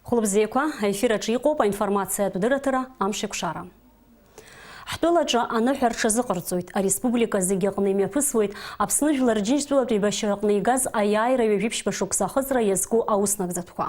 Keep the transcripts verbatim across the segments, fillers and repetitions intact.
Хәылбзиақәа, аефир аҿы иҟоуп аинформациатә дырраҭара Амшеикәшара. Ҳтәылаҿы аныҳәа рҽазыҟарҵоит, ареспублика зегьы аҟны имҩаԥысуеит Аԥсны Жәлар Џьынџьтәылатә еибашьраҟны игаз аиааира ҩажәи ԥшьба шықәса ахыҵра иазку ауснагӡатәқәа.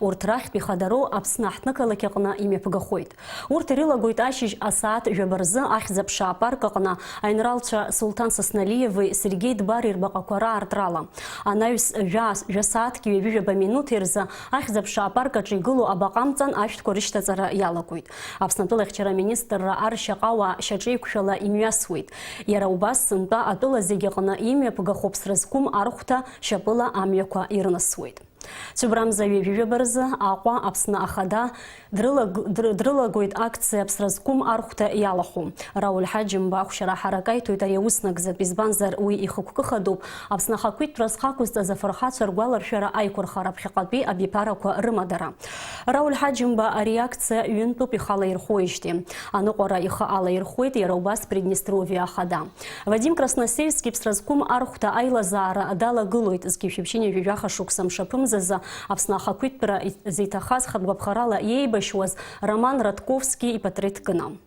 Урҭ рахьтә ихадароу Аԥсны аҳҭнықалақь аҟны имҩаԥгахоит. Урҭ ирылагоит ашьыжь асааҭ жәаба рзы Ахьӡ-аԥша апарк аҟны аинралцәа Сулҭан Сасналиеви Сергеи Дбари рбаҟақәа раартрала. Анаҩс жәа-, жәа сааҭки ҩажәи жәаба минуҭи рзы Ахьӡ-аԥша апарк аҿы игылоу абаҟа амҵан ашәҭқәа рышьҭаҵара иалагоит. Аԥсны атәылахьчара аминистрра аршьаҟауаа шьаҿеиқәшәала имҩасуеит. Иара убас сынтәа атәыла зегьы аҟны имҩаԥгахо ԥсра зқәым архәҭа шьапыла амҩақәа ирнысуеит. Цәыбрамза ҩажәи жәаба рзы Аҟәа Аԥсны Ахада дрылаг-, др-, дрылагоит акциа ԥсра зқәым архәҭа иалахәу. Рауль Ҳаџьымба ахәшьара ҳарак аиҭоит ари ауснагӡатә, избанзар, уи ихықәкы хадоуп Аԥсны ахақәиҭтәра зхақәызҵаз афырхацәа ргәаларшәара аиқәырхара ԥхьаҟатәи абиԥарақәа рымадара. Рауль Ҳаџьымба ари акциа ҩынтәуп ихы алаирхәуеижьҭеи. Аныҟәара ихы алаирхәуеит иара убас Приднестровиа Ахада. Вадим Красносельски ԥсра зқәым архәҭа аилазаара далагылоит зқьи жәшәи ԥшьынҩажәи жәаха шықәса мшаԥымзазы Аԥсны ахақәиҭтәра зиҭахаз хатә гәаԥхарала иеибашьуаз Роман Радковски ипатреҭ кны.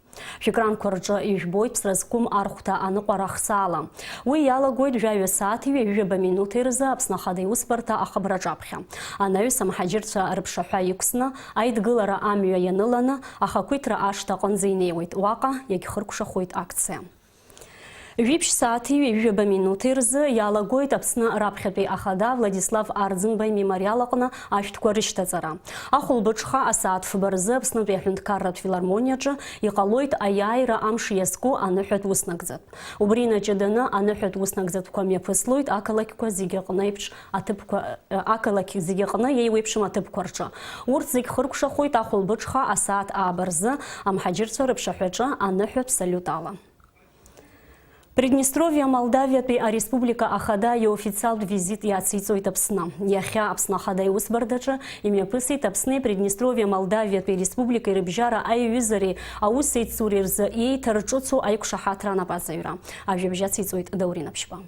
Шәекранқәа рҿы ижәбоит ԥсра зқәым архәҭа аныҟәара ахсаала. Уи иалагоит жәаҩа сааҭи ҩажәи жәаба минуҭи рзы Аԥсны Ахада Иусбарҭа ахыбраҿаԥхьа. Анаҩс амҳаџьырцәа рыԥшаҳәа иқәсны, аидгылара амҩа ианыланы, ахақәиҭра ашҭа аҟынӡа инеиуеит. Уаҟа иагьхыркәшахоит акциа. Жәиԥшь сааҭи ҩажәи жәаба минуҭи рзы иалагоит Аԥсны раԥхьатәи ахада Владислав Арӡынба имемориал аҟны ашәҭқәа рышьҭаҵара. Ахәылбыҽха асааҭ фба рзы Аԥснытәи аҳәынҭқарратә филармониаҿы иҟалоит аиааира амш иазку аныҳәатә уснагӡатә. Убри инаҷыданы аныҳәатә уснагӡатәқәа мҩаԥыслоит ақалақьқәа зегьы аҟны еиԥш аҭыԥқәа, ақалақь зегьы аҟны еиуеиԥшым аҭыԥқәа рҿы. Урҭ зегь хыркәшахоит ахәылбыҽха асааҭ ааба рзы амҳаџьырцәа рыԥшаҳәаҿы аныҳәатә салиут ала. Приднестровиа Молдавиатәи ареспублика ахада иофициалтә визит иациҵоит Аԥсны. Иахьа Аԥсны Ахада Иусбарҭаҿы имҩаԥысит Аԥсни Приднестровиа Молдавиатәи Республикеи рыбжьара аиҩызареи аусеицуреи рзы еиҭарҿыцу аиқәшаҳаҭра анапаҵаҩра. Ажәабжь ациҵоит Даурен Аԥшьба.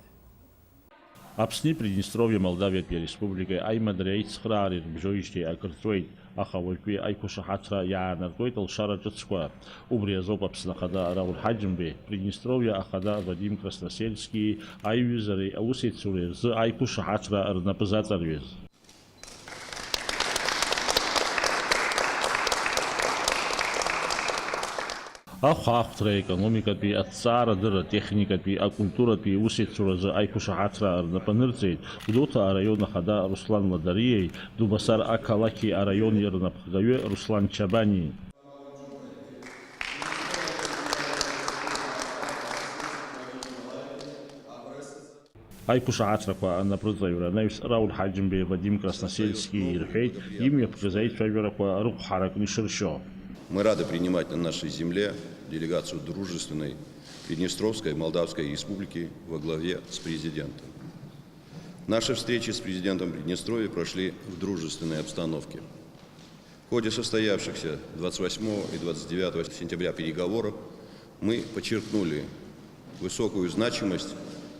Аԥсни Приднестровиа Молдавиатәи Ареспубликеи аимадреи аицхраареи рыбжьоижьҭеи акыр ҵуеит, аха уажәтәи аиқәшаҳаҭра иаанартуеит алшара ҿыцқәа. Убри азоуп Аԥсны Ахада Рауль Ҳаџьымбеи Приднестровиа Ахада Вадим Красносельскии аиҩызареи аусеицуреи рзы аиқәшаҳаҭра рнапы заҵарҩыз. Ахәаахәҭра, аекономикатәи, аҭҵаарадырра, атехникатәи, акультуратәи усеицуразы аиқәшаҳаҭра рнапы анырҵеит Гәдоуҭа араион ахада Руслан Ладариеи Дубасар ақалақьи араиони рнапхгаҩы Руслан Чабани. Аиқәшаҳаҭрақәа анапрыҵаҩра анаҩс Рауль Ҳаџьымбеи Вадим Красносельскии ирҳәеит, имҩаԥгаз аицәажәарақәа рықәҳаракны ишыршьо. Мы рады принимать на нашей земле делегацию дружественной Приднестровской Молдавской Республики во главе с президентом. Наши встречи с президентом Приднестровья прошли в дружественной обстановке. В ходе состоявшихся двадцать восьмого и двадцать девятого сентября переговоров мы подчеркнули высокую значимость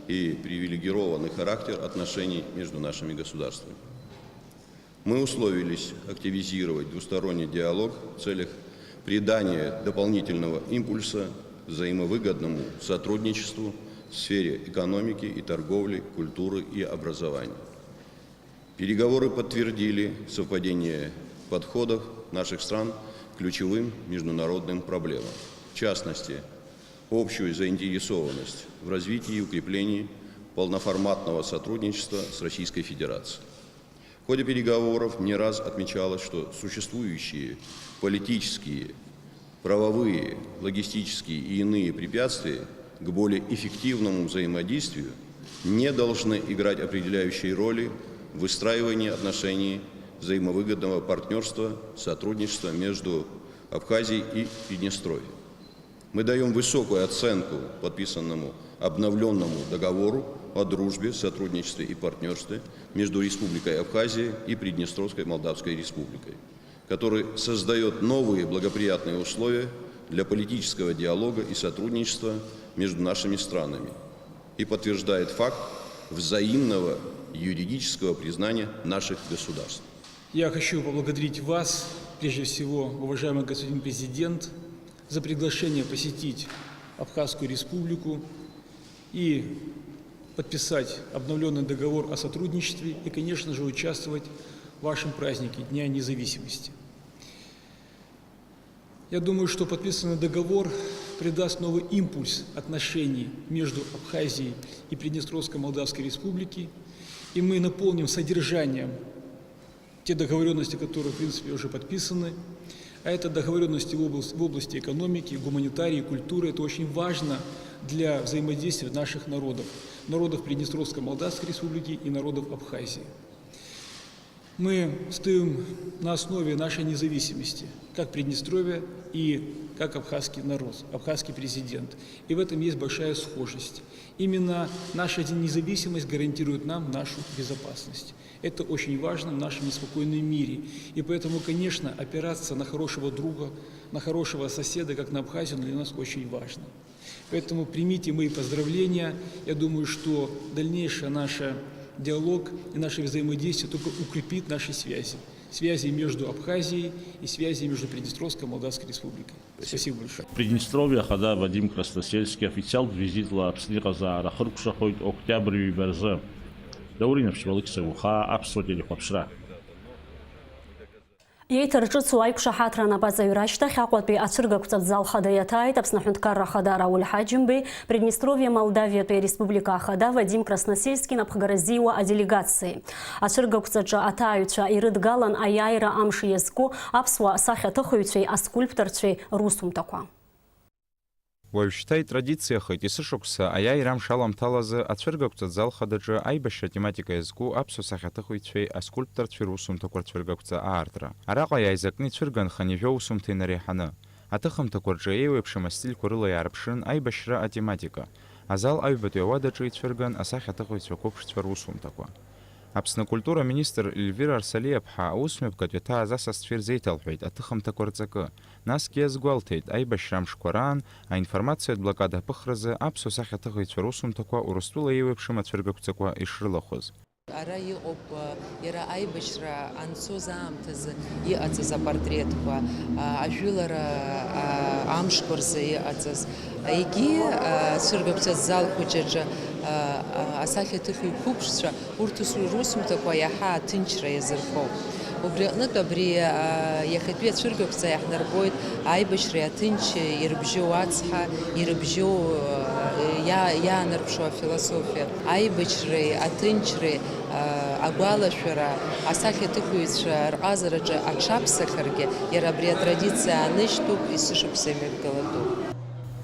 и привилегированный характер отношений между нашими государствами. Мы условились активизировать двусторонний диалог в целях придания дополнительного импульса взаимовыгодному сотрудничеству в сфере экономики и торговли, культуры и образования. Переговоры подтвердили совпадение подходов наших стран к ключевым международным проблемам, в частности, общую заинтересованность в развитии и укреплении полноформатного сотрудничества с Российской Федерацией. В ходе переговоров не раз отмечалось, что существующие политические, правовые, логистические и иные препятствия к более эффективному взаимодействию не должны играть определяющей роли в выстраивании отношений взаимовыгодного партнерства, сотрудничества между Абхазией и Приднестровьем. Мы даём высокую оценку подписанному обновлённому договору о дружбе, сотрудничестве и партнёрстве между Республикой Абхазия и Приднестровской Молдавской Республикой, который создаёт новые благоприятные условия для политического диалога и сотрудничества между нашими странами и подтверждает факт взаимного юридического признания наших государств. Я хочу поблагодарить вас, прежде всего, уважаемый господин президент, за приглашение посетить Абхазскую республику и подписать обновленный договор о сотрудничестве и, конечно же, участвовать в вашем празднике Дня независимости. Я думаю, что подписанный договор придаст новый импульс отношений между Абхазией и Приднестровской Молдавской Республики, и мы наполним содержанием те договорённости, которые, в принципе, уже подписаны. А это договорённости в облас-, в области экономики, гуманитарии, культуры. Это очень важно для взаимодействия наших народов, народов Приднестровской Молдавской Республики и народов Абхазии. Мы стоим на основе нашей независимости, как Приднестровья и как абхазский народ, абхазский президент. И в этом есть большая схожесть. Именно наша независимость гарантирует нам нашу безопасность. Это очень важно в нашем неспокойном мире. И поэтому, конечно, опираться на хорошего друга, на хорошего соседа, как на Абхазию, для нас очень важно. Поэтому примите мои поздравления. Я думаю, что дальнейший наш диалог и наше взаимодействие только укрепит наши связи. Связи между Абхазией и связи между Приднестровской и Молдавской Республикой. Спасибо большое. Приднестровье ахада Вадим Красносельски официалтә визитла Аԥсны иҟазаара ахыркәшахоит октиабр ҩба рзы. Даур Инаԥшьба, Алықьса Гәхаа, Аԥсуа телехәаԥшра. Еиҭарҿыцу аиқәшаҳаҭра анапаҵаҩра ашьҭахь Аҟәатәи ацәыргақәҵатә зал хада иаҭааит Аԥсны Аҳәынҭқарра Ахада Рауль Ҳаџьымбеи Приднестровье Молдавиатәи Ареспублика Ахада Вадим Красносельски напхгара ззиуа аделегациеи. Ацәыргақәҵаҿы аҭааҩцәа ирыдгалан аиааира амш иазку аԥсуа асахьаҭыхыҩцәеи аскульпторцәеи русумҭақәа. Уажәшьҭа итрадициахеит есышықәса аиааира амш аламҭалазы ацәыргақәҵатә зал хадаҿы аибашьра тематика иазку аԥсуа сахьаҭыхыҩцәеи аскульпторцәеи русумҭақәа рцәыргақәҵа аартра. Араҟа иааизакны ицәырган хынҩажәа усумҭа инареиҳаны. Аҭыхымҭақәа рҿы еиуеиԥшым астильқәа рыла иаарԥшын аибашьра атематика. Азал аҩбатәи ауадаҿы ицәырган асахьаҭыхыҩцәа қәыԥшцәа русумҭақәа. Аԥсны акультура министр Ельвира Арсалиаԥҳа аусмҩаԥгатә иаҭааз асасцәа ирзеиҭалҳәеит аҭыхымҭақәа рҵакы, насгьы иазгәалҭеит, аибашьра амшқәа раан аинформациатә блокада аԥыхразы аԥсуа сахьаҭыхыҩцәа русумҭақәа Урыстәыла еиуеиԥшым ацәыргақәҵақәа ишрылахәыз. Ара иҟоуп, иара аибашьра анцоз аамҭазы иҟаҵаз апортретқәа, а, ажәылара, а, амшқәа рзы иҟаҵаз, егьи, а, ацәыргақәҵатә зал хәыҷ аҿы, а, а, асахьаҭыхҩы қәыԥшцәа, урҭ ус русумҭақәа иаҳа аҭынчра иазырхоуп. Убри аҟнытә абри, а, иахьатәи ацәыргақәҵа иаҳнарбоит аибашьреи аҭынчи ирыбжьоу ацҳа, ирыбжьоу, а, иа-, иаанарԥшуа афилософиа. Аибашьреи аҭынчреи, а, агәалашәара асахьаҭыхҩцәа рҟазараҿы аҽаԥсахаргьы, иара абри атрадициа аанышьҭуп, есышықәса имҩаԥгалатәуп.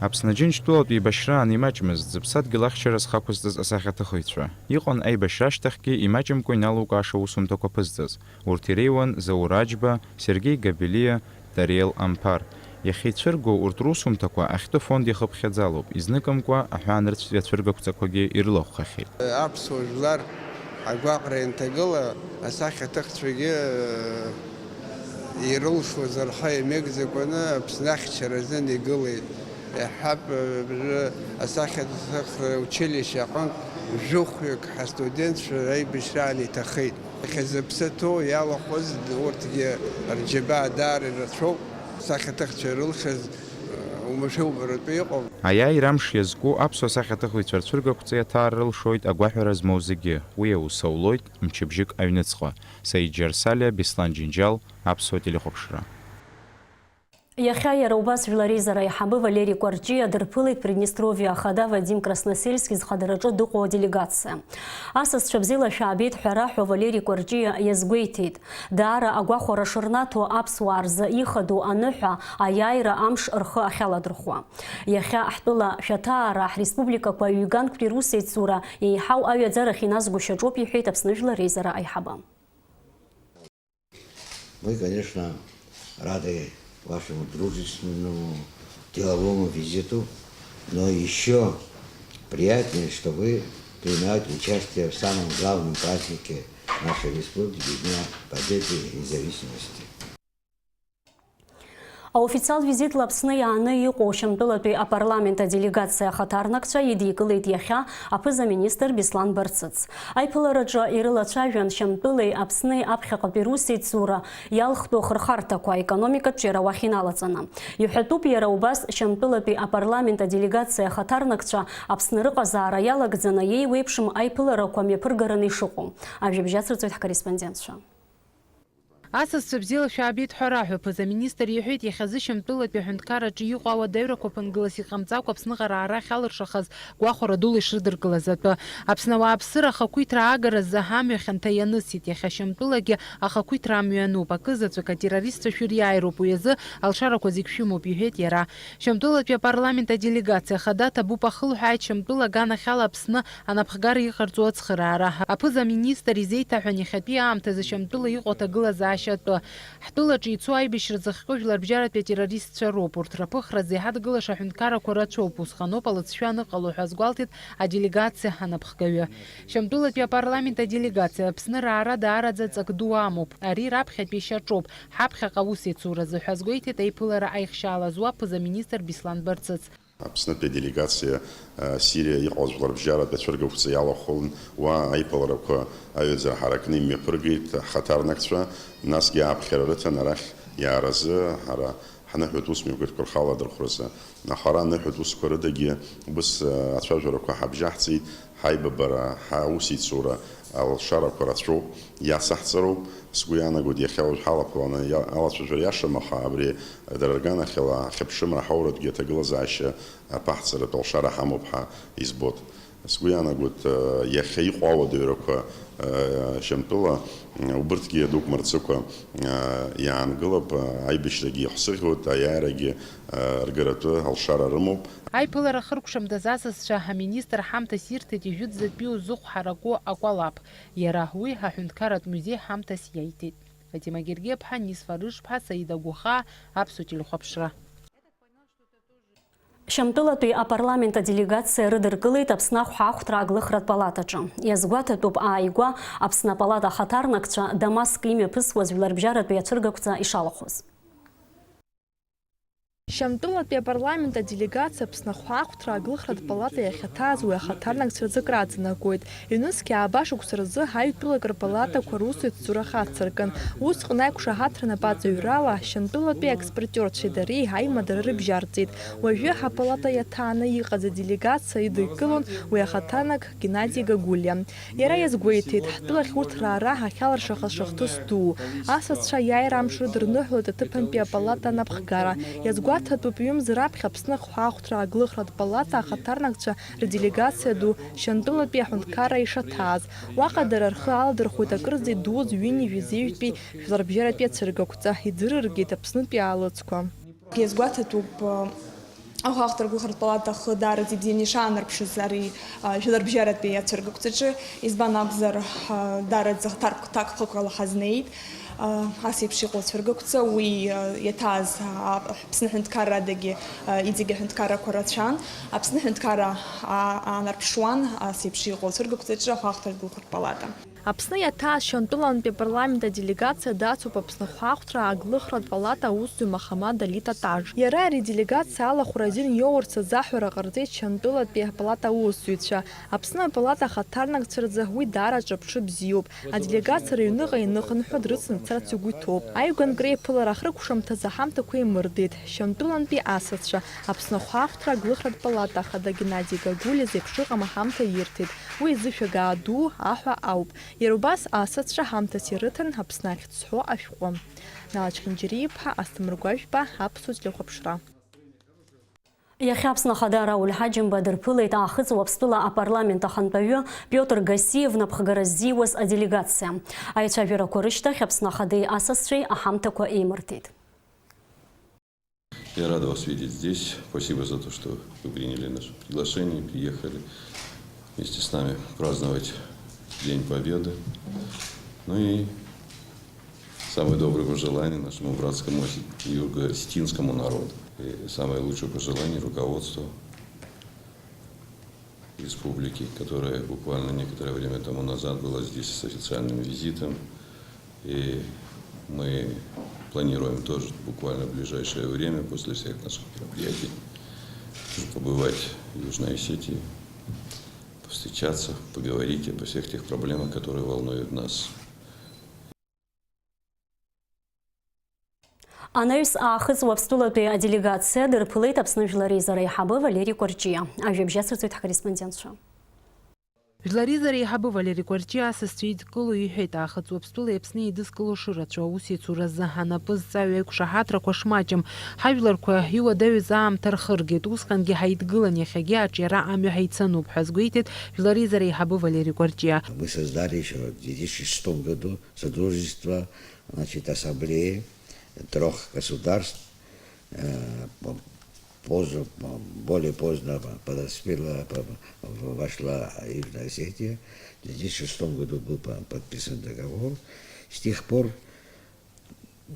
Аԥсны Џьынџьтәылатә еибашьраан имаҷмызт зыԥсадгьыл ахьчара зхақәызҵаз асахьаҭыхыҩцәа. Иҟан аибашьра ашьҭахьгьы имаҷымкәа иналукааша усумҭақәа ԥызҵаз. Урҭ иреиуан Заур Аџьба, Сергеи Габелиа, Тариел Амԥар. Иахьа ицәыргоу урҭ русумҭақәа ахьтәы фонд иахыԥхьаӡалоуп, изныкымкәа аҳәаанырцәтәи ацәыргақәҵақәагьы ирылахәхахьеит. Аԥсуа жәлар агәаҟра ианҭагыла, асахьаҭыхцәагьы ирылшоз рхы иамеигӡакәаны Аԥсны ахьчара азын игылеит. Иаҳҳәап, абыржәы асахьаҭыхра училишье аҟынтә жәохәҩык ҳастудентцәа аибашьраан иҭахеит. Иахьа зыԥсы ҭоу иалахәыз урҭгьы рџьабаа даара ирацәоуп, асахьаҭыхцәа ирылшаз уамашәа убаратәы иҟоуп. Аиааира амш иазку аԥсуа сахьаҭыхыҩцәа рцәыргақәҵа иаҭаар рылшоит агәаҳәара змоу зегьы. Уи аус аулоит мчыбжьык аҩныҵҟа. Саид Џьарсалиа, Беслан Џьынџьал, Аԥсуа телехәаԥшра. Иахьа иара убас Жәлар Реизара аиҳабы Валери Кәарҷиа дырԥылеит Приднестровиа ахада Вадим Красносельски зхадараҿы дыҟоу аделегациа. Асасцәа бзиала шәаабеит ҳәа раҳәо Валери Кәарҷиа иазгәеиҭеит. Даара агәахәара шырнаҭо аԥсуаа рзы ихадоу аныҳәа аиааира амш рхы ахьаладырхәуа. Иахьа ҳтәыла шәаҭаара ҳреспубликақәа ҩганктәи русеицура еиҳау аҩаӡарахь иназго шьаҿоуп, иҳәеит Аԥсны Жәлар Реизара аиҳабы. Мы, конечно, рады вашему дружественному деловому визиту, но ещё приятнее, что вы принимаете участие в самом главном празднике нашей республики, Дня Победы и Независимости. Аофициал визитла Аԥсны иааны иҟоу Шьамтәылатәи апарламент аделегациа ахаҭарнакцәа идикылеит иахьа аԥыза-министр Беслан Барцыц. Аиԥылараҿы ирылацәажәан Шьамтәылеи Аԥсни аԥхьаҟатәи русеицура иалхтәу ахырхарҭақәа, аекономикатә ҿиара уахь иналаҵаны. Иҳәатәуп иара убас Шьамтәылатәи апарламент аделегациа ахаҭарнакцәа Аԥсны рыҟазаара иалагӡаны иеиуеиԥшым аиԥыларақәа мҩаԥыргараны ишыҟоу. Ажәабжь ацырҵоит ҳкорреспондентцәа. Асасцәа бзиала шәаабеит ҳәа раҳәа, аԥыза-министр иҳәеит, иахьазы Шьамтәылатәи аҳәынҭқарраҿы иҟоу ауадаҩрақәа ԥынгылас иҟамҵакәа Аԥсныҟа раара ахьалыршахаз гәахәара дула ишрыдыркылаз атәы. Аԥсны ауааԥсыра ахақәиҭра аагаразы амҩа хьанҭа ианысит, иахьа Шьамтәылагьы ахақәиҭра амҩа ануп, акы заҵәык атеррористцәа шәыриааироуп, уи азы алшарақәа зегь шәымоуп, иҳәеит иара. Шьамтәылатәи апарламент аделегациа хада ҭабуп ахылҳәааит Шьамтәыла аганахьала Аԥсны анапхгара иҟарҵо ацхыраара. Аԥыза-министр изеиҭаҳәан иахьатәи аамҭазы Шьамтәыла иҟоу аҭагылазаашьа атәы. Ҳтәылаҿы ицо аибашьра зыхҟьо жәларбжьаратәи атеррористцәа роуп. Урҭ раԥыхразы иҳадгылаша аҳәынҭқаррақәа рацәоуп, усҟаноуп алыҵшәа аныҟало ҳәа азгәалҭеит аделегациа анапхгаҩы. Шьамтәылатәи апарламент аделегациа Аԥсны раара даараӡа ҵак ду амоуп. Ари раԥхьатәи шьаҿоуп, ҳаԥхьаҟа аусеицуразы ҳәа азгәеиҭеит аиԥылара аихшьаала зуа аԥыза-министр Беслан Барцыц. Аԥснытәи аделегациа, а, Сириа иҟоу жәларбжьаратә ацәыргақәҵа иалахәын, уа аиԥыларақәа аҩаӡара ҳаракны имҩаԥыргеит ҳхаҭарнакцәа, насгьы ааԥхьара рыҭан арахь иааразы ҳара ҳныҳәатә усмҩаԥгатәқәа рхы аладырхәразы. Аха ара аныҳәатә усқәа рыдагьы убыс, а, ацәажәарақәа ҳабжьаҳҵеит, ҳаибабара, ҳаусеицура алшарақәа рацәоуп, иацаҳҵароуп. Сгәы иаанагоит, иахьа уажә ҳалаԥаланы иа-, алацәажәара иашам, аха абри дара рганахьала ахьыԥшымра ҳауратәгьы аҭагылазаашьа аԥаҳҵаратә алшара ҳамоуп ҳәа избоит. Сгәы иаанагоит, э, иахьа иҟоу ауадаҩрақәа, э, Шьамтәыла, э, убырҭгьы дук мырҵыкәа, э, иаангылап, э, аибашьрагьы иаҳзыӷьуеит, аиааирагьы, э, ргаратәы алшара рымоуп. Аиԥылара ахыркәшамҭаз асасцәа аминистр ҳамҭас ирҭеит ижәытәӡатәиу зыхә ҳараку акәалаԥ. Иара уи аҳәынҭқарратә музеи ҳамҭас иаиҭеит. Фатима Гергиаԥҳа, Нисфа Рышԥҳа, Саида Гәахаа, Аԥсуа телехәаԥшра. Шьамтәылатәи апарламент аделегациа рыдыркылеит Аԥсны ахәаахәҭра аглыхратә палатаҿы. Иазгәаҭатәуп ааигәа Аԥсны апалата ахаҭарнакцәа Дамаск имҩаԥысуаз жәларбжьаратәи ацәыргақәҵа ишалахәыз. Шьамтәылатәи апарламент аделегациа Аԥсны ахәаахәҭра аглыхратә палата иахьаҭааз уи ахаҭарнакцәа рзы акраҵанакуеит. Ҩнызқьи ааба шықәса рзы аҩтәылак рпалатақәа русеицура хацыркын. Усҟан аиқәшаҳаҭра напаҵаҩрала Шьамтәылатәи аекспортерцәеи дареи аимадара рыбжьарҵеит. Уажәы ҳапалата иаҭааны иҟаз аделегациа идикылон уи ахаҭарнак Геннади Гагулиа. Иара иазгәеиҭеит, ҳтәылахь урҭ раара ахьалыршахаз шахҭыс дуу. Асасцәа аиааира амш рыдырныҳәалоит аҭыԥантәи апалата анапхгара. Иазгәаҭатәуп, ҩымз раԥхьа Аԥсны ахәаахәҭра аглыхратә палата ахаҭарнакцәа рделегациа ду Шьамтәылатәи аҳәынҭқарра ишаҭааз. Уаҟа дара рхы аладырхәит акырӡа идууз ҩынҩажәи зеижәтәи жәларбжьаратәи ацәыргақәҵа, иӡырыргеит Аԥснытәи аалыҵқәа. Иазгәаҭатәуп, ахәаахәҭра аглыхратә палата ахы даараӡа ибзианы ишаанарԥшыз ари, а, жәларбжьаратәи ацәыргақәҵаҿы, избан акәзар, а, даараӡа ҭак-, ҭакԥхықәрала ҳазнеит, а, ас еиԥш иҟоу ацәыргақәҵа, уи, а, иаҭааз, а, Аԥсны аҳәынҭқаррадагьы, а, иҵегь аҳәынҭқаррақәа рацәан, Аԥсны аҳәынҭқарра, а, аанарԥшуан ас еиԥш иҟоу ацәыргақәҵаҿы ахәаахәҭра аглыхратә палата. Аԥсны иаҭааз Шьамтәылантәи апарламент аделегациа дацуп Аԥсны ахәаахәҭра аглыхратә палата аусзуҩ Маҳамад-Али Татаж. Иара ари аделегациа алахәра азин иоурц азаҳәара ҟарҵеит Шьамтәылатәи апалата аусзуҩцәа. Аԥсны апалата ахаҭарнакцәа рзы уи даара аҿырԥшы бзиоуп. Аделегациа рыҩныҟа иныхынҳәуа дрыцны дцарц игәы иҭоуп. Аҩганк реиԥылара ахыркәшамҭазы аҳамҭақәа еимырдеит. Шьамтәылантәи асасцәа Аԥсны ахәаахәҭра аглыхратә палата ахада Геннади Гагулиа зеиԥш ыҟам аҳамҭа ирҭеит. Уи изы шәагаа ду аҳәа ауп. Иара убас асасцәа ҳамҭас ирыҭан Аԥсны ахьӡ зҳәо ашәҟәы. Нала Чхинџьариа-иԥҳа, Асҭамыр Гәажәба, Аԥсуа телехәаԥшра. Иахьа Аԥсны Ахада Рауль Ҳаџьымба дырԥылеит Аахыҵ Уаԥстәыла апарламент ахантәаҩы Пиотр Гассиев напхгара ззиуаз аделегациа. Аицәажәарақәа рышьҭахь Аԥсны Ахадеи асасцәеи аҳамҭақәа еимырдеит. Я рад вас видеть здесь. Спасибо за то, что вы приняли наше приглашение, приехали вместе с нами праздновать День Победы. Ну и самые добрые пожелания нашему братскому осе-, юго-осетинскому народу. И самое лучшее пожелание руководству республики, которая буквально некоторое время тому назад была здесь с официальным визитом. И мы Планируем тоже буквально в ближайшее время после всех наших мероприятий побывать в Южной Осетии, повстречаться, поговорить обо всех тех проблемах, которые волнуют нас. Анаҩс Аахыҵ Уаԥстәылатәи аделегациа дырԥылеит Аԥсны Жәлар Реизара аиҳабы Валери Кәарҷиа. Ажәабжь ацырҵоит ҳкорреспондентцәа. Жәлар Реизара аиҳабы Валери Кәарҷиа асасцәа идкыло иҳәеит, Аахыҵ Уаԥстәылеи Аԥсни еидызкыло шыра рацәоу аусеицуразы анапы зҵаҩу аиқәшаҳаҭрақәа шмаҷым, ҳажәларқәа иуадаҩыз аамҭа рхыргеит, усҟангьы ҳаидгылан, иахьагьы аҿиара амҩа ҳаицануп ҳәа азгәеиҭеит Жәлар Реизара аиҳабы Валери Кәарҷиа. Мы создали ещё в две тысячи шестом году Содружество, значит, ассамблеи трёх государств, э, по-, позже, по-, более поздно подоспела, по-, вошла Южная Осетия. В две тысячи шестом году был по-, подписан договор. С тех пор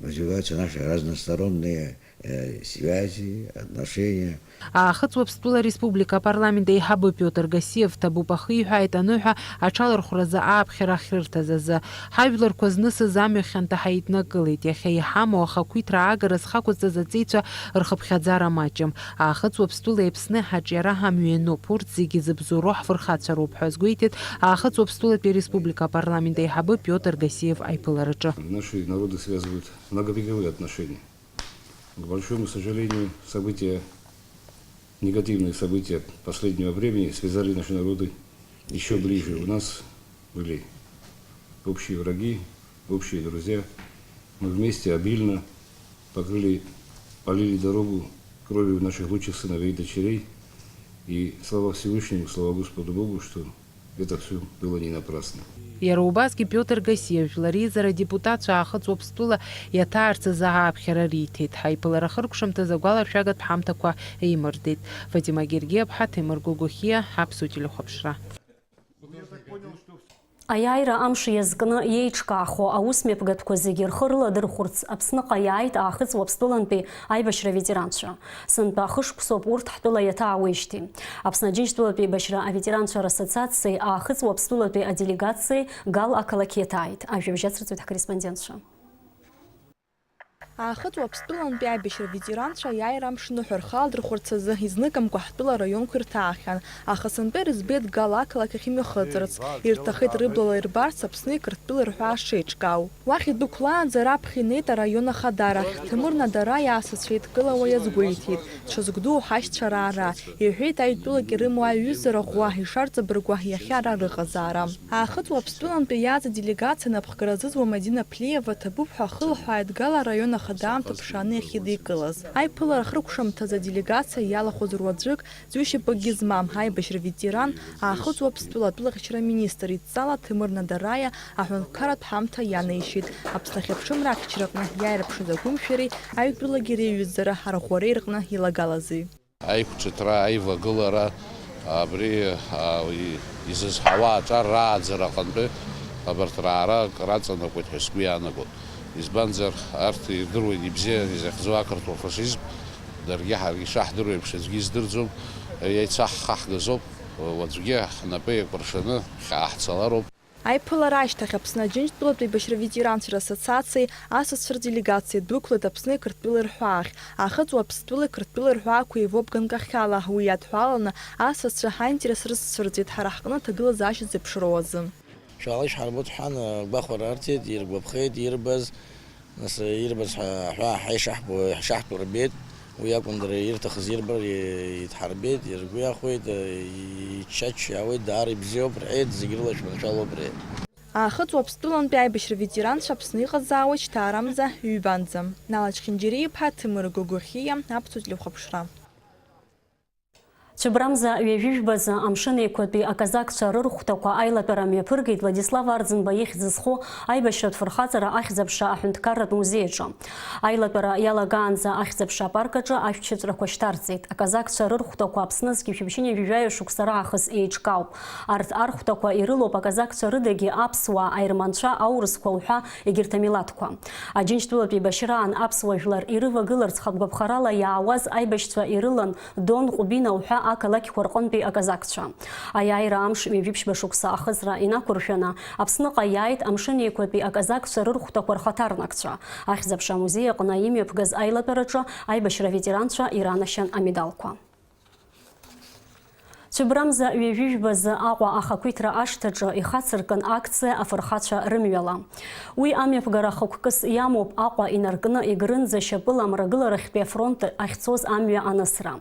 развиваются наши разносторонние, э, связи, отношения. Аахыҵ Уаԥстәыла Республика апарламент аиҳабы Пиотр Гассиев ҭабуп ахиҳәааит аныҳәа аҽалархәразы ааԥхьара ахьрырҭаз азы. Ҳажәларқәа знысыз амҩа хьанҭа ҳаиднакылеит. Иахьа иҳамоу ахақәиҭра аагара зхақәҵаз аҵеицәа рхыԥхьаӡара маҷым. Аахыҵ Уаԥстәылеи Аԥсни ҳаҿиара ҳамҩа иануп. Урҭ зегьы зыбзоуроу ҳфырхацәароуп ҳәа азгәеиҭеит Аахыҵ Уаԥстәылатәи ареспублика апарламент аиҳабы Пиотр Гассиев аиԥылараҿы. Наши народы связывают многовековые отношения. К большому сожалению, события, негативные события последнего времени связали наши народы ещё ближе. У нас были общие враги, общие друзья. Мы вместе обильно покрыли, полили дорогу кровью наших лучших сыновей и дочерей. И слава Всевышнему, слава Господу Богу, что это всё было не напрасно. Иара убасгьы Пиотр Гассиев Жәлар Реизара адепутатцәа Аахыҵ Уаԥстәыла иаҭаарц азы ааԥхьара риҭеит. Ҳаиԥылара ахыркәшамҭазы агәаларшәагатә ҳамҭақәа еимырдеит. Фатима Гергиаԥҳа, Ҭемыр Гогохиа, Аԥсуа телехәаԥшра. Аиааира амш иазкны иеиҿкаахо аусмҩаԥгатәқәа зегьы рхы рыладырхәырц Аԥсныҟа иааит Аахыҵ Уаԥстәылантәи аибашьра ветеранцәа. Сынтәа хышықәсоуп урҭ ҳтәыла иаҭаауеижьҭеи. Аԥсны Аџьынџьтәылатәи еибашьра аветеранцәа рассоциациеи Аахыҵ Уаԥстәылатәи аделегациеи Гал ақалақь иаҭааит. Ажәабжь ацырҵоит ҳкорреспондентцәа. Аахыҵ Уаԥстәылантәи аибашьра ветеранцәа аиааира амш ныҳәа рхы аладырхәырц азы изныкымкәа ҳтәыла араионқәа ирҭаахьан, аха сынтәа ирыӡбеит Гал ақалақь ахь имҩахыҵырц. Ирҭахеит рыблала ирбарц Аԥсни Қырҭтәылеи рҳәаа шеиҿкаау. Уахь идәықәлаанӡа раԥхьа инеит араион ахадарахь. Ҭемыр Надараиа асасцәа еидкылауа иазгәеиҭеит, дшазгәдуу ҳашьцәа раара, иҳәеит аҩ-тәылак ирымоу аҩызара ӷәӷәа ишарҵабыргуа иахьа ара рыҟазаара. Аахыҵ Уаԥстәылантәи иааз аделегациа напхгара зызуа Мадина Плиева ҭабуп ҳәа ахылҳәааит Гал араион ахада аамҭа ԥшааны иахьидикылаз. Аиԥылара ахыркәшамҭазы аделегациа иалахәыз руаӡәык, ӡҩышьапыкгьы змам аибашьра ветеран, Аахыҵ Уаԥстәыла атәылахьчара аминистр идҵала Ҭемыр Надараиа аҳәынҭқарратә ҳамҭа ианаишьеит, Аԥсны ахьыԥшымра ахьчараҟны иааирԥшыз агәымшәареи аҩ-тәылагьы реиҩызара арӷәӷәареи рҟны илагалази. Аиқәҿыҭра, аивагылара, абри, а, и-, изызҳауа аҿар рааӡара аҟынтәи абарҭ раара раҵанакуеит ҳәа сгәы иаанагоит. Избанзар, арҭ ирдыруеит ибзианы изахьӡу ақырҭуа фашизм, даргьы ҳаргьы ишаҳдыруа еиԥш аӡәгьы издырӡом, еицаҳхаҳгазоуп, уаҵәгьы ҳнапы еикәыршаны ҳаҳцалароуп. Аиԥылара ашьҭахь Аԥсны Аџьынџьтәылатә еибашьра ветеранцәа рассоциациеи асасцәа рделегациеи дәықәлеит Аԥсни Қырҭтәылеи рҳәаахь. Аахыҵ Уаԥстәылеи Қырҭтәылеи рҳәаақәа еивоуп ганкахьала, уи иадҳәаланы асасцәа ҳаинтерес рыццәырҵит ҳара ҳҟны аҭагылазаашьа зеиԥшроу азы. Шәаала ишҳарбо дҳәан, агәахәара арҭеит, иргәаԥхеит ирбаз, нас ирбаз ҳәа, ҳәа ҳаишаҳбо, ҳшаҳтәу рбеит. Уи акәын дара ирҭахыз ирбар, и-, идҳарбеит, иргәы иахәеит, и-, ичча-ччо иаауеит, даара ибзиоуп рҳәеит, зегь рыла шәманшәалоуп рҳәеит. Аахыҵ Уаԥстәылантәи аибашьра ветеранцәа Аԥсны иҟазаауеит шьҭаарамза, ҩбанӡа. Нала Чхинџьариа-иԥа, Ҭемыр Гогохиа, Аԥсуа телехәаԥшра. Цәыбрамза ҩажәи жәбазы Амшын Еиқәатәи аказакцәа рырхәҭақәа аилатәара мҩаԥыргеит Владислав Арӡынба ихьӡ зху аибашьратә фырхаҵара ахьӡ-аԥша аҳәынҭқарратә музеи аҿы. Аилатәара иалагаанӡа ахьӡ-аԥша апарк аҿы ашәҭшьыҵәрақәа шьҭарҵеит. Аказакцәа рырхәҭақәа Аԥсны зқьи жәшәи ԥшьынҩажәи жәаҩа шықәса раахыс еиҿкаауп. Арҭ архәҭақәа ирылоуп аказакцәа рыдагьы аԥсуаа, аерманцәа, аурысқәа уҳәа егьырҭ амилаҭқәа. Аџьынџьтәылатә еибашьраан аԥсуа жәлар ирывагыларц хатә гәаԥхарала иаауаз аибашьцәа ирылан Дон Ҟәбина уҳәа ақалақьқәа рҟынтәи аказакцәа. Аиааира амш ҩажәи ԥшьба шықәса ахыҵра инақәыршәаны, Аԥсныҟа иааит Амшын Еиқәатәи аказакцәа рырхәҭақәа рхаҭарнакцәа. Ахьӡ-аԥша амузеи аҟны имҩаԥгаз аилатәараҿы аибашьра аветеранцәа иранашьан амедалқәа. Цәыбрамза ҩажәи жәбазы Аҟәа ахақәиҭра ашҭаҿы ихацыркын акциа афырхацәа рымҩала. Уи амҩаԥгара хықәкыс иамоуп Аҟәа инаркны Егрынӡа шьапыла амрагыларахьтәи афронт ахьцоз амҩа анысра.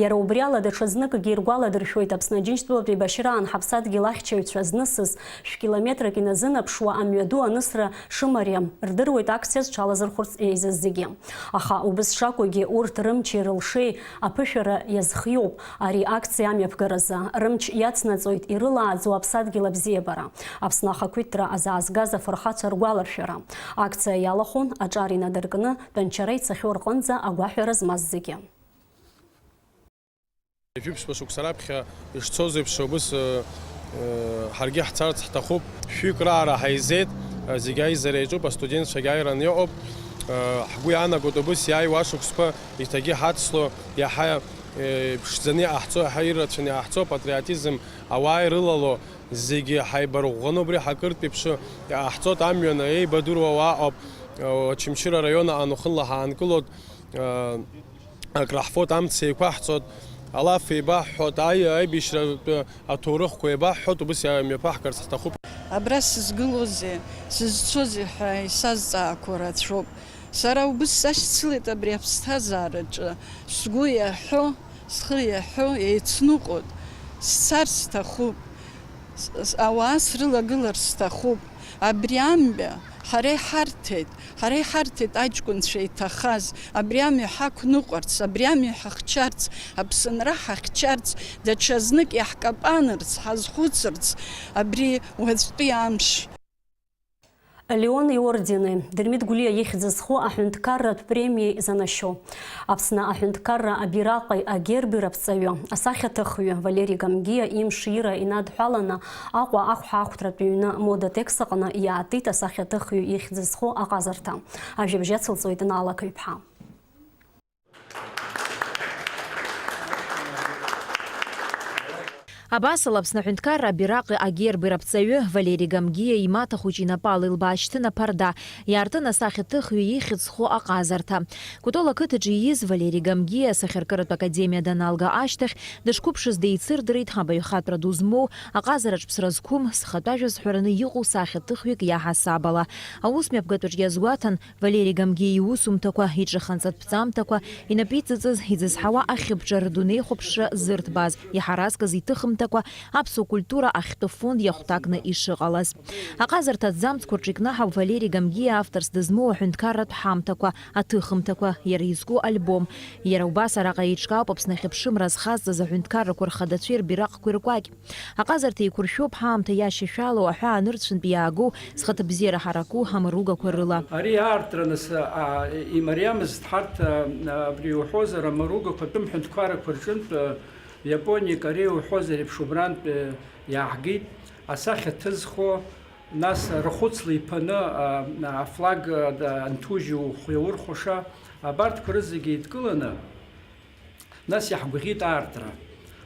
Иара убри ала даҽазныкгьы иргәаладыршәоит Аԥсны Аџьынџьтәылатә еибашьраан ҳаԥсадгьыл ахьчаҩцәа знысыз шә-километрак иназынаԥшуа амҩаду анысра шымариам, рдыруеит акциа зҽалазырхәырц еизаз зегьы. Аха убыс шакәугьы, урҭ рымчи рылшеи аԥышәара иазхиоуп ари акциа амҩаԥгаразы, рымч иацнаҵоит ирылааӡо аԥсадгьыл абзиабара. Аԥсны ахақәиҭра азаазгаз афырхацәа ргәаларшәара. Акциа иалахәын аҿар инадыркны Тәанчара ицахьоу рҟынӡа агәаҳәара змаз зегьы. Ҩажәи ԥшьба шықәса раԥхьа ишцоз еиԥш, убыс, э, э, ҳаргьы ҳцарц ҳҭахуп. Шәҩык раара ҳаизеит, э, зегь аизара иаҿуп, астудентцәагьы ааираны иҟоуп. Э, ҳгәы иаанагоит убыс иааиуа ашықәсқәа иҭагьы ҳацло, иаҳа, э, иԥшӡаны иҟаҳҵо, иаҳа ирацәаны иҟаҳҵо, апатриотизм ауаа ирылало, зегьы ҳаибарӷәӷәаны убри ҳакыртә еиԥш иҟаҳҵоит, амҩан еибадыруа уааҟоуп, э, Очамчыра араион аҟны уахынла ҳаанкылоит, э, Акраҳфоит, амца еиқәаҳҵоит, алаф еибаҳҳәоит, аи-, аибашьратә аҭоурыхқәа еибаҳҳәоит, убыс иа-, мҩаԥаҳгарц ҳҭахуп. Абра сызгылозеи, сызцозеи ҳәа исазҵаақәо рацәоуп. Сара убыс сашьцылеит абри аԥсҭазаараҿы, сгәы иаҳәо, схы иаҳәо еицныҟәоит, сцарц сҭахуп. С-, с-, ауаа срылагылар сҭахуп. Абри амҩа ҳара иҳарҭеит, ҳара иҳарҭеит аҷкәынцәа иҭахаз. Абри амҩа ҳақәныҟәарц, абри амҩа ҳахьчарц, Аԥсынра ҳахьчарц, даҽазнык иаҳкапанырц, ҳазхәыцырц абри уаҵәтәи амш. Леон иордени, Дырмит Гәлиа ихьӡ зху аҳәынҭқарратә премиеи занашьоу, Аԥсны аҳәынҭқарра абираҟи агерби раԥҵаҩы, асахьаҭыхҩы Валери Гамгиа имшира инадҳәаланы Аҟәа ахәҳахәҭратә ҩны Мода Текс аҟны иаатит асахьаҭыхҩы ихьӡ зху аҟазарҭа. Ажәабжь ацылҵоит Наала Қыҩԥҳа. Абасала, Аԥсны аҳәынҭқарра абираҟи агерби раԥҵаҩы Валери Гамгиа имаҭа хәыҷы инапала илбаашьҭын аԥарда, иаартын асахьаҭыхҩы ихьӡ зху аҟазарҭа. Кәтол ақыҭаҿы ииз Валери Гамгиа асахьаркыратә академиа даналга ашьҭахь, дышқәыԥшыз деицырдырит абаҩхатәра ду змоу, аҟазараҿ ԥсра зқәым, зхатә ажәа зҳәараны иҟоу сахьаҭыхҩык иаҳасаб ала. Аус мҩаԥгатәаҿ иазгәаҭан, Валери Гамгиа иусумҭақәа, иҿыханҵатә ԥҵамҭақәа, инапы иҵыҵыз, иӡызҳауа ахьыԥҿа рдунеихәаԥшра зырҭбааз, иҳаразкыз иҭыхымҭақәа, аԥсуа культура ахьтәы фонд иахәҭакны ишыҟалаз. Аҟазарҭа аҭӡамцқәа рҿы икнаҳауп Валери Гамгиа авторс дызмоу аҳәынҭқарратә ҳамҭақәа, аҭыхымҭақәа, иара изку альбом. Иара убас араҟа еиҿкаауп Аԥсны ахьыԥшымра азхазҵаз аҳәынҭқаррақәа рхадацәеи рбираҟқәеи ркәакь. Аҟазарҭа еиқәыршәоуп ҳаамҭа иашьашәалоу аҳәаа нырцәынтә иаагоу, зхаҭабзиара ҳараку амаругақәа рыла. Ари аартра нас, а, имариамызт ҳарҭ, а, абри иуҳәозар, амаругақәа атәым ҳәынҭқаррақәа рҿынтә, а, Иапониеи Кореи уҳәозар еиԥш убрантә, а, иааҳгеит, асахьа ҭызхуа, нас рхәыцла иԥаны, а, афлаг, а, да, анҭужьу иаурхәаша, абарҭқәа рызегьы еидкыланы, Нас иаҳгәаӷьит аартра.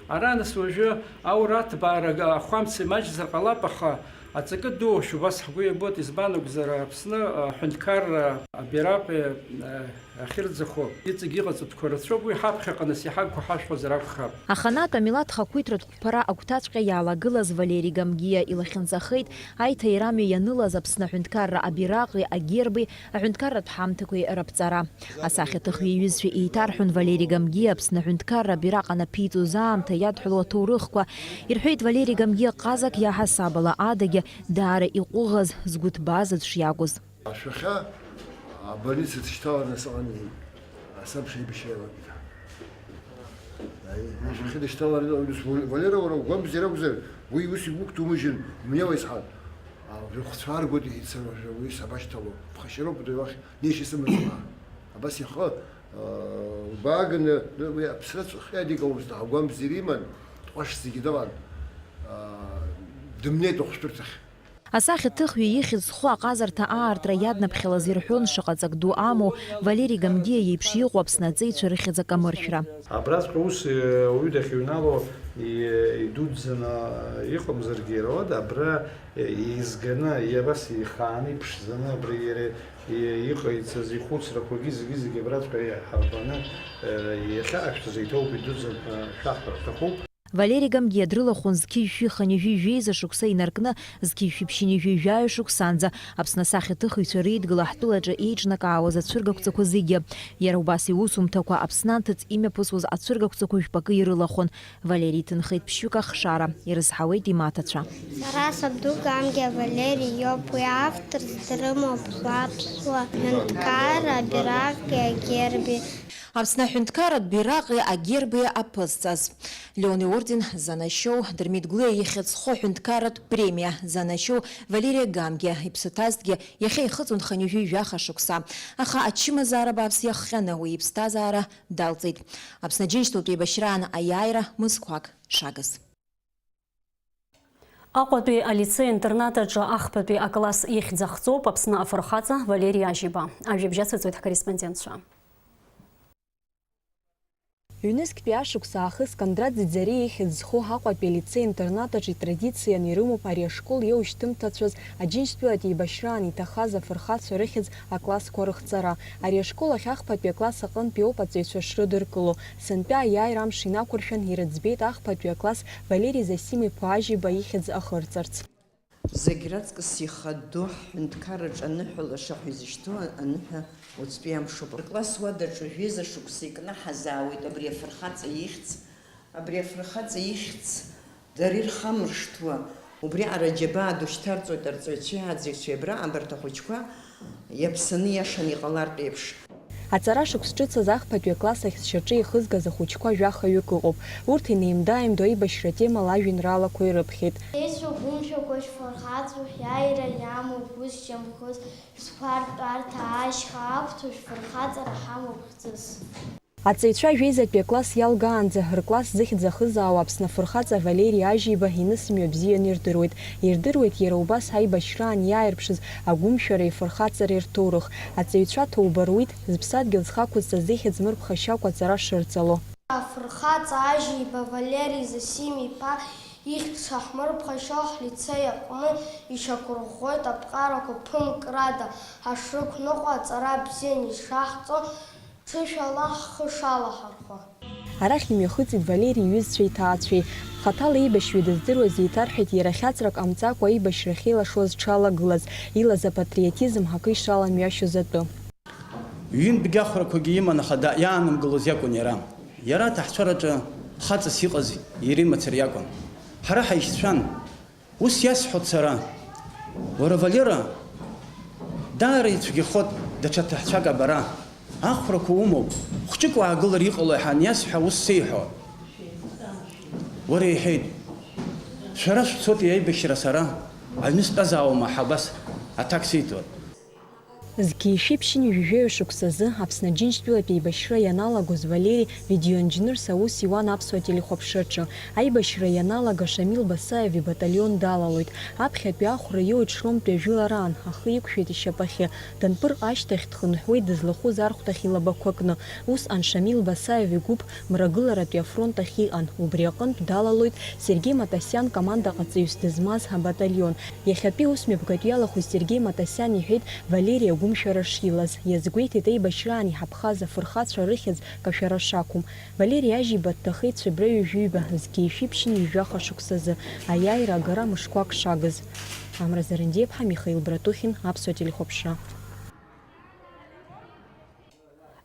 Ара, нас, уажәы аура аҭбаара га-, ахәамц имаҷзар ҟалап, аха аҵакы дууашәа убас ҳгәы иабоит, избан акәзар, Аԥсны, а, аҳәынҭқарра абираҟи, а, ахьырӡахо иҵегь иҟаҵатәқәа рацәоуп, уи ҳаԥхьаҟа, нас, иҳагқәа ҳашәҳәозар акәхап. Аханатә амилаҭ хақәиҭратә қәԥара агәҭаҵәҟьа иалагылаз Валери Гамгиа илахьынҵахеит аиҭаира амҩа ианылаз Аԥсны аҳәынҭқарра абираҟи агерби аҳәынҭқарратә ҳамҭақәеи раԥҵара. Асахьаҭыхҩы иҩызцәа еиҭарҳәон Валери Гамгиа Аԥсны аҳәынҭқарра абираҟ анаԥиҵоз аамҭа иадҳәалоу аҭоурыхқәа. Ирҳәеит Валери Гамгиа ҟазак иаҳасаб ала адагьы даара иҟәыӷаз, згәы ҭбаз аӡә шиакәыз. Ашәахьа абольница дышьҭаланы сыҟан, иҳәеит. Асабша еибашьра иалагеит. Аи, ашәахьа дышьҭаланы, Валера, уара угәамбзиара акәзар, уи ус игәы ҭумыжьын, умнеиуа исҳәан. А, уажәы хәцәа ааргоит, иҳәеит, сара уажәы уи сабашьҭало, ԥхашьароуп, уи уахь. Нешьа сымаӡам. Абас ихы, аа, лбааганы, уи аԥсра ҵәахы иадикыломызт, агәамбзиара иман, дҟәаш зегьы дыҟан, аа, дымнеит ахәшәтәырҭахь. Асахьаҭыхҩы ихьӡ зху аҟазарҭа аартра иаднаԥхьалаз ирҳәон шаҟа ҵак ду амоу Валери Гамгиа иеиԥш иҟоу Аԥсны аҵеицәа рыхьӡ акамыршәра. Абраҵәҟьа ус, э, ауаҩы дахьыҩнало, и-, идуӡӡаны иҟамзаргьы, иара уада абра, э, еизганы, иара абас ихааны, иԥшӡаны абра иара, и-, иҟаиҵаз ихәыцрақәагьы зегьы-зегьы абраҵәҟьа иаҳарбаны, э, иахьаашәҭыз еиҭоуп идуӡӡан ҳәа шәаҳҳәар ҳҭахуп. Валери Гамгиа дрылахәын зқьи жәшәи хынҩажәи жәеиза шықәса инаркны, зқьи жәшәи ԥшьынҩажәи жәаҩа шықәсанӡа Аԥсны асахьаҭыхыҩцәа реидгыла ҳтәылаҿы еиҿнакаауаз ацәыргақәҵақәа зегьы. Иара убас иусумҭақәа Аԥсны анҭыҵ имҩаԥысуаз ацәыргақәҵақәа жәпакы ирылахәын. Валери иҭынхеит ԥшьҩык ахшара, ирызҳауеит имаҭацәа. Сара сабду Гамгиа Валери иоуп, уи авторс дрымоуп аԥсуа ҳәынҭқарра абираҟи агерби. Аԥсны аҳәынҭқарратә бираҟи агерби аԥызҵаз. Леон иорден занашьоу, Дырмит Гәлиа ихьӡ зху аҳәынҭқарратә премиа занашьоу Валери Гамгиа иԥсы ҭазҭгьы иахьа ихыҵуан хынҩажәи жәаха шықәса. Аха ачымазаара бааԥс иахҟьаны уи иԥсҭазаара далҵит. Аԥсны Аџьынџьтәылатә еибашьраан аиааира мызқәак шагыз. Аҟәатәи алицеи-интернат аҿы ахԥатәи акласс ихьӡ ахҵоуп Аԥсны афырхаҵа Валери Ажьиба. Ажәабжь ацырҵоит ҳкорреспондентцәа. Ҩнызқьтәи ашықәс аахыс Кондрат Ӡиӡариа ихьӡ зху Аҟәатәи алицеи-интернат аҿы итрадицианы ирымоуп ари ашкол иоушьҭымҭацәаз Аџьынџьтәылатә еибашьраан иҭахаз афырхацәа рыхьӡ аклассқәа рыхҵара. Ари ашкол ахь ахԥатәи акласс аҟынтәи ауп аҵаҩцәа шрыдыркыло. Сынтәа аиааира амш инақәыршәан, ирыӡбеит ахԥатәи акласс Валери Зосим-иԥа Ажьиба ихьӡ ахырҵарц. Зегь раҵкыс ихадоу ҳҳәынҭқарраҿы аныҳәа лаша ҳәа изышьҭоу аныҳәа уаҵәтәи амшоуп. Акласс уадаҿы жәеиза шықәса икнаҳазаауеит абри афырхаҵа ихьӡ, абри афырхаҵа ихьӡ дара ирхамыршҭуа, убриаҟара аџьабаа ду шьҭарҵоит арҵаҩцәеи аӡаҩцәеи абра, абарҭ ахәыҷқәа иаԥсаны иашан иҟалартә еиԥш. Аҵара шықәс ҿыц азы ахԥатәи акласс ахь зшьаҿа ихызгаз ахәыҷқәа жәахаҩык ыҟоуп. Урҭ инеимда-ааимдо аибашьра атемала ажәеинраалақәа ирыԥхьеит. Еицәоу гәымшәақәа шәфырхаҵоу, шәааира иамоу гәыс-шьамхыс, шәсқәа ртәарҭа ашьха ақәцәоу шәфырхаҵара ҳамоуп хьӡыс. Аҵаҩцәа жәеизатәи акласс иалгаанӡа, ркласс зыхьӡ ахызаауа Аԥсны афырхаҵа Валери Ажьиба инысымҩа бзианы ирдыруеит. Ирдыруеит иара убас аибашьраан иааирԥшыз агәымшәареи афырхаҵареи рҭоурых. Аҵаҩцәа ҭоуба руит, зыԥсадгьыл зхақәызҵаз зыхьӡ мырԥхашьакәа аҵара шырҵало. Афырхаҵа Ажьиба Валери Зосим-иԥа ихьӡ шаҳмырԥхашьо, ҳлицеи аҟны ишьақәырӷәӷәоит аԥҟарақәа ԥымкрада ҳашрықәныҟәо, аҵара бзианы ишаҳҵо, ҽышәала ҳхы шалаҳархәо. Арахь имҩахыҵит Валери иҩызцәеи иҭаацәеи. Хаҭала еибашьҩы дыздыруаз еиҭарҳәеит иара хьаҵрак ҟамҵакәа аибашьра ахьеилашуаз дшалагылаз, илаз апатриотизм акы ишаламҩашьоз атәы. Ҩынтәгьы ахәрақәагьы иман, аха да-, иаанымгылоз иакәын иара. Иара аҭаҳцәараҿы хаҵас иҟаз иара имацара иакәын. Ҳара ҳаишьцәан. Ус иасҳәоит сара, уара, Валера, даара ицәгьахоит даҽа ҭаҳцәак абара. Ахәрақәа умоуп, хәҷык уаагылар иҟалои ҳәа аниасҳәа, ус сеиҳәо. Уара, иҳәеит, шәара шәцоит аибашьра, сара аҩны стәазаауама ҳәа абас аҭак сиҭоит. Зқьи жәшәи ԥшьынҩажәи жәаҩа шықәсазы Аԥсны Аџьынџьтәылатә еибашьра ианалагоз Валери видеоинженерс аус иуан аԥсуа телехәаԥшраҿы. Аибашьра ианалага Шамил Басаев ибаталион далалоит. Аԥхьатәи ахәра иоуеит Шромтәи ажәылараан, ахы иқәшәеит ишьапахьы. Данԥырҟа ашьҭахь дхынҳәуеит дызлахәыз архәҭахь илабақәа кны. Усҟан Шамил Басаев игәыԥ Мрагыларатәи афронт ахь иҟан. Убри аҟынтә далалоит Сергеи Матасиан командаҟаҵаҩыс дызмаз абаталион. Иахьатәи ус мҩаԥгатә иалахәыз Сергеи Матасиан иҳәеит Валери агәымшәара шилаз. Иазгәеиҭеит аибашьраан иҳаԥхаз афырхацәа рыхьӡ кашәара шақәым. Валери Ажьиба дҭахеит Феврари ҩажәи ҩба, зқьи жәшәи ԥшьынҩажәи жәаха шықәсазы, аиааира агара мышқәак шагыз. Амра Зарандиаԥҳа, Михаил Братухин, Аԥсуа телехәаԥшра.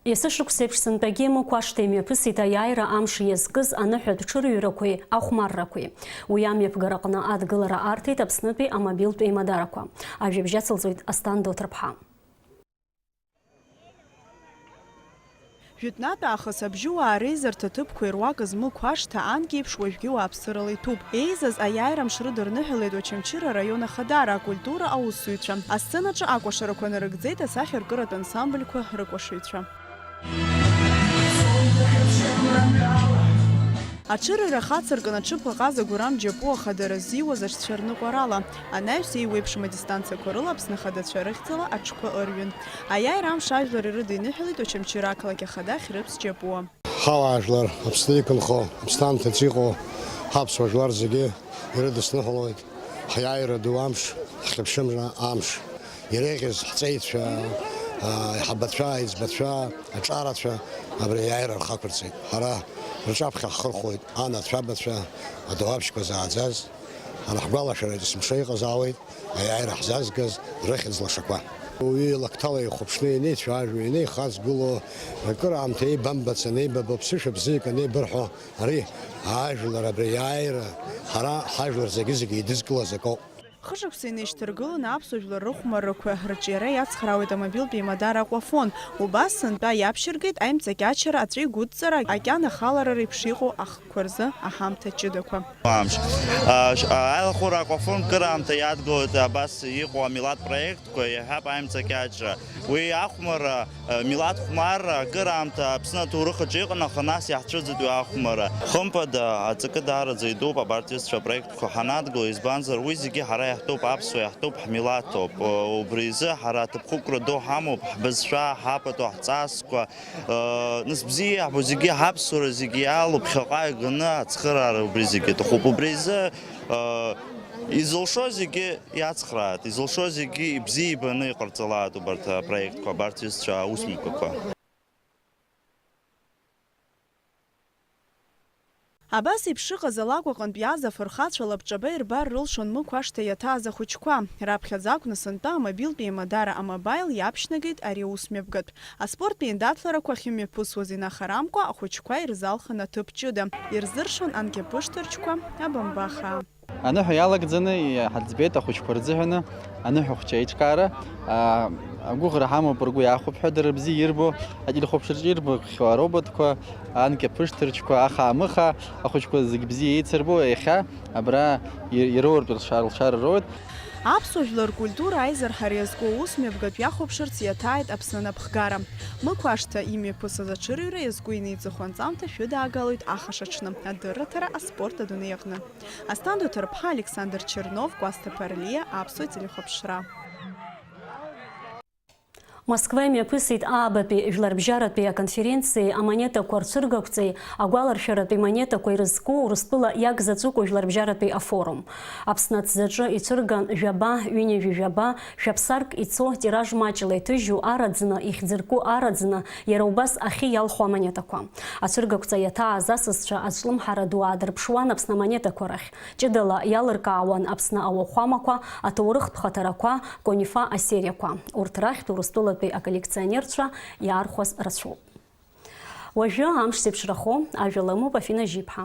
Есышықәсеиԥш сынтәагьы Мықәашҭа имҩаԥысит аиааира амш иазкыз аныҳәатә ҽырҩрақәеи ахәмаррақәеи. Уи амҩаԥгараҟны адгылара арҭеит Аԥснытәи амобилтә еимадарақәа. Ажәабжь ацылҵоит Асҭанда Оҭырԥҳа. Жәытәнатә аахыс абжьыуаа реизарҭа ҭыԥқәа ируакыз Мықәашҭа анкьеиԥш уажәгьы уааԥсырала иҭәуп. Еизаз аиааира амш рыдырныҳәалеит Очамчыра араион Ахадара акультура аусзуҩцәа. Асценаҿы акәашарақәа нарыгӡеит асахьаркыратә ансамбльқәа рыкәашаҩцәа. Аҽырҩра хацыркын аҽыԥ аҟаза Гурам Џьапуа хадара ззиуаз аҽцәа рныҟәарала, анаҩс еиуеиԥшым адистанциақәа рыла Аԥсны Ахадацәа рыхьӡала аҽқәа ырҩын. Аиааира амш ажәлар ирыдиныҳәалеит Очамчыра ақалақь ахада Хьрыԥс Џьапуа. Ҳауаажәлар, Аԥсны иқәынхо, Аԥсны анҭыҵ иҟоу ҳаԥсуа жәлар зегьы ирыдысныҳәалоит ҳиааира ду амш, ҳхьыԥшымра амш. Иреиӷьыз ҳҵеицәа, аа, аиҳабацәа, аиҵбацәа, аҿарацәа абри аиааира рхы ақәырҵеит. Ҳара рҿаԥхьа ҳхырхәоит анацәа-абацәа, адауаԥшьқәа зааӡаз. Ҳара ҳгәалашәара есымша иҟазаауеит аиааира ҳзазгаз рыхьӡ лашақәа. Уаҩы илакҭала ихәаԥшны ианеицәажәо, ианеихаҵгыло, акыраамҭа еибамбац, анеибабо, ԥсышәа бзиак анеибырҳәо, ари ажәлар абри аиааира ҳара ҳажәлар зегьы-зегьы идызкылаз акоуп. Хышықәса инеишьҭаргыланы аԥсуа жәлар рыхәмаррақәа рҿиара иацхраауеит амобилтә еимадара Аҟәафон. Убас сынтәа иаԥшьыргеит аимҵакьачара, аҵәы игәыдҵара, акьана ахалара реиԥш иҟоу ахкқәа рзы аҳамҭа ҷыдақәа. Амш. А, ш-, а, аилахәыра Аҟәафон кыраамҭа иадгылоит абас иҟоу амилаҭ проектқәа, иаҳҳәап, аимҵакьачара. Уи ахәмарра, а, милаҭ хәмарра, акыраамҭа Аԥсны аҭоурых аҿы иҟан, аха нас иаҳцәыӡит уи ахәмарра. Хымԥада, аҵакы даараӡа идууп абарҭ ҩызцәа апроект Ҳанадгыло, избанзар, уи зегьы ҳара иаҳтәуп, аԥсуа иаҳтәуп, ҳмилаҭоуп. Убри изы ҳара аҭыԥхықәра ду ҳамоуп, ҳбызшәа, ҳапату, ҳҵасқәа, нас бзиа иаҳбо зегьы, ҳаԥсуара зегьы иалоуп, ԥхьаҟа иганы ацхыраара убри зегьы аҭахуп. Убри изы изылшо зегьы иацхрааит, изылшо зегьы ибзиа ибаны иҟарҵалааит убарҭ апроектқәа, абарҭ ҩызцәа аусмҩаԥгақәа. Абас еиԥш шыҟаз алакә аҟынтә иааз афырхацәа лабҿаба ирбар рылшон Мықә ашҭа иаҭааз ахәыҷқәа. Раԥхьаӡа акәны сынтәа амобилтә еимадара амобаил иаԥшьнагеит ари аусмҩаԥгатә. Аспорттә еиндаҭларақәа ахьымҩаԥысуаз инахарамкәа, ахәыҷқәа ирзалхын аҭыԥ ҷыда. Ирзыршон анкьа ԥышҭырчқәа, абамба хаа. Аныҳәа иалагӡаны иҳаӡбеит ахәыҷқәа рзыҳәаны аныҳәа хәҷы аиҿкаара. Аа, агәыӷра ҳамоуп, ргәы иахәап ҳәа, дара бзиа ирбо, ателехәаԥшраҿы ирбахьоу ароботқәа, анкьа ԥышҭырчқәа, ахаа-мыхаа, ахәыҷқәа зегь бзиа еицырбо, иахьа абра и-, ироуртә ршар-, ршара роуеит. Аԥсуа жәлар ркультура аизырҳара иазку аусмҩаԥгатә иахәаԥшырц иаҭааит Аԥсны анапхгара. Мықә ашҭа имҩаԥысыз аҽырҩра иазку инеиҵыху анҵамҭа шәыдаагалоит ахаш аҽны, адырраҭара аспорт адунеи аҟны. Асҭанда Ҭарԥҳа, Александр Чернов, Кәасҭа Ԥарлиа, Аԥсуа телехәаԥшра. Москва имҩаԥысит аабатәи жәларбжьаратәи аконференциеи амонетақәа рцәыргақәҵеи агәаларшәаратәи монетақәа ирызку Урыстәыла иагзаҵәыку жәларбжьаратәи афорум. Аԥсны аҭӡаҿы ицәырган жәаба, ҩынҩажәи жәаба, шәаԥсарк ицо, тираж маҷла иҭыжьу араӡны, ихьӡырку араӡны, иара убас ахьы иалху амонетақәа. Ацәыргақәҵа иаҭааз асасцәа азҿлымҳара ду аадырԥшуан Аԥсны амонетақәа рахь. Ҷыдала иалыркаауан Аԥсны ауахәамақәа, аҭоурыхтә хаҭарақәа, Конифа асериақәа. Урҭ рахьтә Урыстәылатәи аколлекционерцәа иаархәаз рацәоуп. Уажәы амш зеиԥшрахо ажәа лымоуп Афина Жьиԥҳа.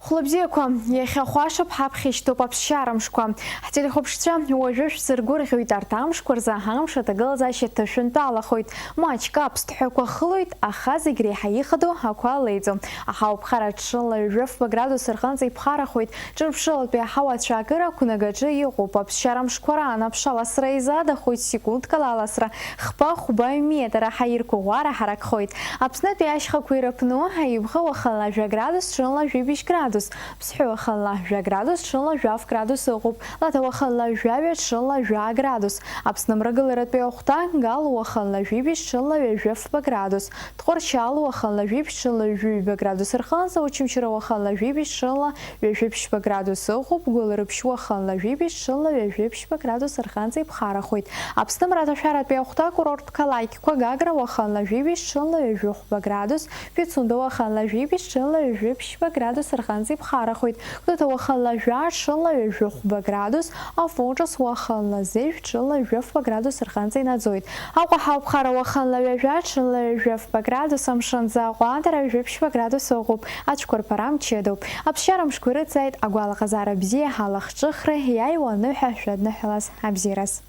Хәлыбзиақәа, иахьа хәашоуп, ҳаԥхьа ишьҭоуп аԥсшьара мшқәа. Ҳтелехәаԥшцәа, уажәы шәзыргәырӷьоит, арҭ амшқәа рзы амш аҭагылазаашьа ҭышәынтәалахоит. Маҷк аԥсҭҳәақәа хылоит, аха зегь реиҳа ихадоу ақәа леиӡом. Аҳауа ԥхара ҽынла ҩажәи фба градус рҟынӡа иԥхарахоит. Ҿырԥшылатәи аҳауа ацәаакыра ақәнагаҿы иҟоуп. Аԥсшьара мшқәа раан аԥшаласра еизадахоит, секундкала аласра хԥа-хәба метр аҳа ирқәыӷәӷәара ҳаракхоит. Аԥснытәи ашьхақәа ирыԥну, Аибӷа уахынла жәа градус, ҽынла жәибжь градус, Ԥсҳәы уахынла жәа градус, ҽынла жәаф градус ыҟоуп, Лаҭа уахынла жәаҩа, ҽынла жәа градус, Аԥсны мрагыларатәи ахәҭа, Гал уахынла жәибжь, ҽынла ҩажәи фба градус, Тҟәарчал уахынла жәибжь, ҽынла ҩажәи ҩба градус рҟынӡа, Очамчыра уахынла жәибжь, ҽынла ҩажәи ԥшьба градус ыҟоуп, Гәылрыԥшь уахынла жәибжь, ҽынла ҩажәи ԥшьба градус рҟынӡа иԥхарахоит. Аԥсны мраҭашәаратәи ахәҭа, акурорттә қалақьқәа, Гагра уахынла жәибжь, ҽынла ҩажәи хәба градус, Пицунда уахынла жәибжь, ҽынла ҩажәи ԥшьба градус рҟынӡа иԥхарахоит. Гәдоуҭа уахынла жәа, ҽынла ҩажәи хәба градус, Афон Ҿыц уахынла зежә, ҽынла ҩажәи фба градус рҟынӡа инаӡоит. Аҟәа ҳауԥхара уахынла ҩажәа, ҽынла ҩажәи фба градус, амшынӡы аҟәандара ҩажәи ԥшьба градус ыҟоуп, ацәқәырԥара мчыдоуп. Аԥсшьара мшқәа ирыҵааит агәалаҟазаара бзиа, алахҿыхра, иааиуа аныҳәа шәадныҳәалаз абзиараз.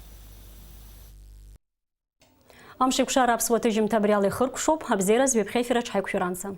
Амш еиқәшара аԥсуа ҭыжьымҭа абри ала ихыркәшоуп, абзиараз ҩаԥхьа ефир аҿ ҳаиқәшәаранӡа.